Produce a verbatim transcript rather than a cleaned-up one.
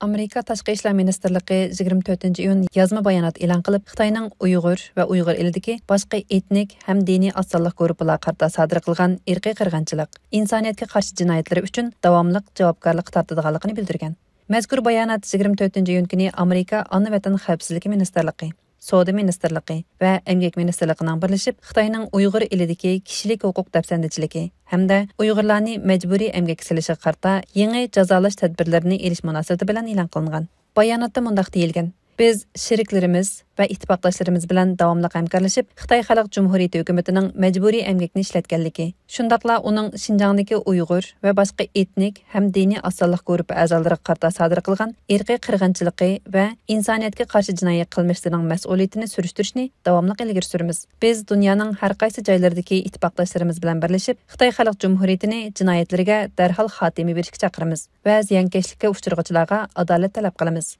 ئامېرىكا تاشقى ئىشلار مىنىستىرلىقى يىگىرمە تۆتىنچى ئىيۇن يازما بايانات ئېلان قىلىپ، خىتاينىڭ ئۇيغۇر ۋە ئۇيغۇر ئېلىدىكى باشقا ئېتنىك ھەم دىنىي ئاز سانلىق گۇرۇپپىلارغا قارىتا سادىر قىلغان ئىرقىي قىرغىنچىلىق، ئىنسانىيەتكە قارشى جىنايەتلىرى ئۈچۈن داۋاملىق جاۋابكارلىققا تارتىدىغانلىقىنى بىلدۈرگەن. مەزكۇر بايانات يىگىرمە تۆتىنچى ئىيۇن كۈنى ئامېرىكا ئانا ۋەتەن خەۋپسىزلىكى مىنىستىرلىقى، سودا مىنىستىرلىقى ۋە ئەمگەك مىنىستىرلىقىنىڭ بىرلىشىپ خىتاينىڭ ئۇيغۇر ئېلىدىكى كىشىلىك ھوقۇق دەپسەندىچىلىكى ھەمدە ئۇيغۇرلارنى مەجبۇرىي ئەمگەككە سېلىشىغا قارىتا يېڭى جازالاش تەدبىرلىرىنى ئېلىش مۇناسىۋىتى بىلەن ئېلان قىلىنغان. باياناتتا مۇنداق دېيىلگەن: بىز شېرىكلىرىمىز ۋە ئىتتىپاقداشلىرىمىز بىلەن داۋاملىق ھەمكارلىشىپ، خىتاي خەلق جۇمھۇرىيىتى ھۆكۈمىتىنىڭ مەجبۇرىي ئەمگەكنى ئىشلەتكەنلىكى، شۇنداقلا ئۇنىڭ شىنجاڭدىكى ئۇيغۇر ۋە باشقا ئېتنىك ھەم دىنىي ئاز سانلىق گۇرۇپپا ئەزالىرىغا قارىتا سادىر قىلغان ئىرقىي قىرغىنچىلىقى ۋە ئىنسانىيەتكە قارشى جىنايى قىلمىشلىرىنىڭ مەسئۇلىيىتىنى سۈرۈشتۈرۈشنى داۋاملىق ئىلگىرى سۈرىمىز. بىز دۇنيانىڭ ھەر قايسى جايلىرىدىكى ئىتتىپاقداشلىرىمىز بىلەن بىرلىشىپ، خىتاي خەلق جۇمھۇرىيىتىنى جىنايەتلىرىگە دەرھال خاتىمە بېرىشكە چاقىرىمىز ۋە زىيانكەشلىككە ئۇچرىغۇچىلارغا ئادالەت تەلەپ قىلىمىز.